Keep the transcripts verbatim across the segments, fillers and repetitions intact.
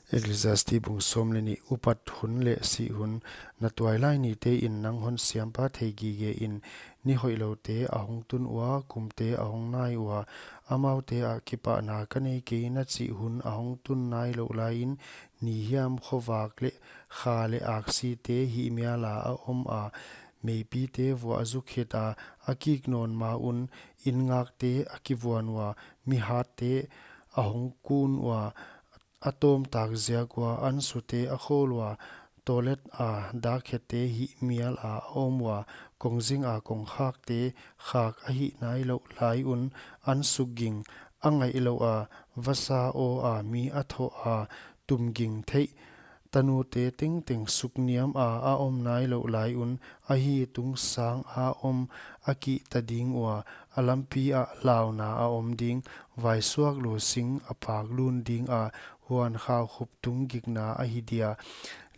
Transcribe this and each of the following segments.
Ecclesiastes bung sawm leh nih. Upat hun leh sih hun. Na tuailai nite'n nang hon siampa thei gige in. Ni hoihloute a hong tun ua, kumte a hong nai ua, amaute ah kipahna ka nei kei na chih hun a hong tun nailouh laiin, ni hiam khovak leh kha leh aksite hihmiala a om a, meipite vuah zuk hita, a kik nawn ma un, inn ngakte a kivuan ua, mi hatte a hong kun ua, a tawmtak ziak ua ansute a khawl ua, tawlet a dakhete hihmiala a om ua, kongzing a kongkhakte khak a hih nailouh lai un, ansuk ging a ngaihlouh a, vasa aw a mi a thoh a, tum ging theih tanute tengteng sukniam a a om nailouh lai un, ahi, tungsang a om a kihta ding ua, a lampi ah launa a om ding, vaisuak lu sing a pak lun ding a, huan khaukhup tung gikna ahi dia,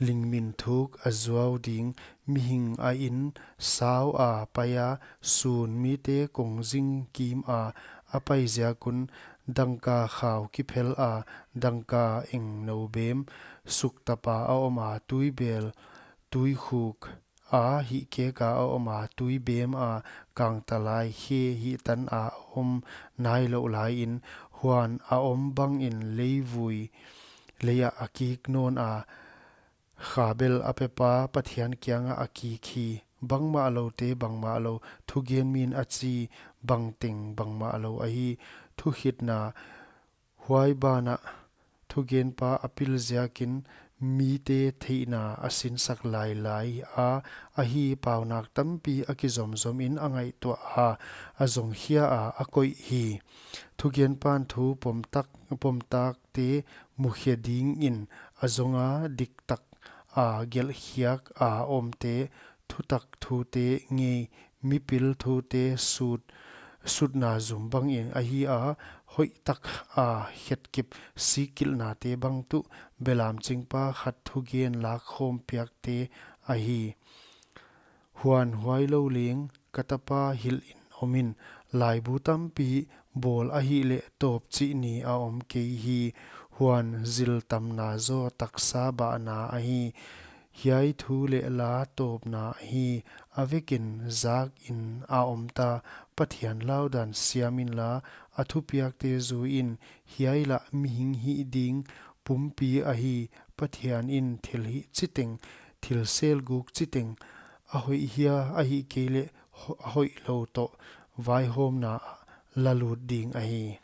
lingmin thuk a zuau ding, mihing a inn sau a pai a, sun mite kongzing kim a a pai ziak un, dangka khau kiphel a, dangka engnou bem, suktapa a om a, tuibel, tuikhuk a hihkeka a om a, tuibem a kangtalai khe hihtan a om nailouh laiin, huan a om bangin leivui lei ah a kik nawn a, kha bel a pepa Pathian kiangah a kik hi. Bangmahloute bangmahlou, thugen min a chi bangteng bangmahlou ahi. Thukhitna. Huai banah thugenpa a pil ziakin mite theihna a sinsak lailai a, ahi, paunak tampi a kizomzom in a ngaihtuah a, a zongkhia a, a koih hi. Thugenpan thu pomtak, pomtakte mukhe dingin a zong a, diktak a gelhkhiak a omte, thutak thute ngei, mipil thute sut, sutna zum bangin ahi a, hoihtak a khetkip sikkilhnate bang tuh, belamchingpa khat thugen lakkhawm piakte ahi. Huan huailou leng ka tapa hilh in om in, laibu tampi bawl ahihleh tawp chih ni a om kei hi, huan zil tamna zaw taksa bahna ahi. Hiai thu leh la tawpna ahi, a vekin zakin a omta, Pathian laudan siam inla, a thupiakte zui in, hiai lah mihing hih ding pumpi ahi, Pathian in thil hih chiteng, thil selguk chiteng, a hoih hia ahihkeileh ho-, a hoihlou toh vaihawmna ah la lut ding ahi.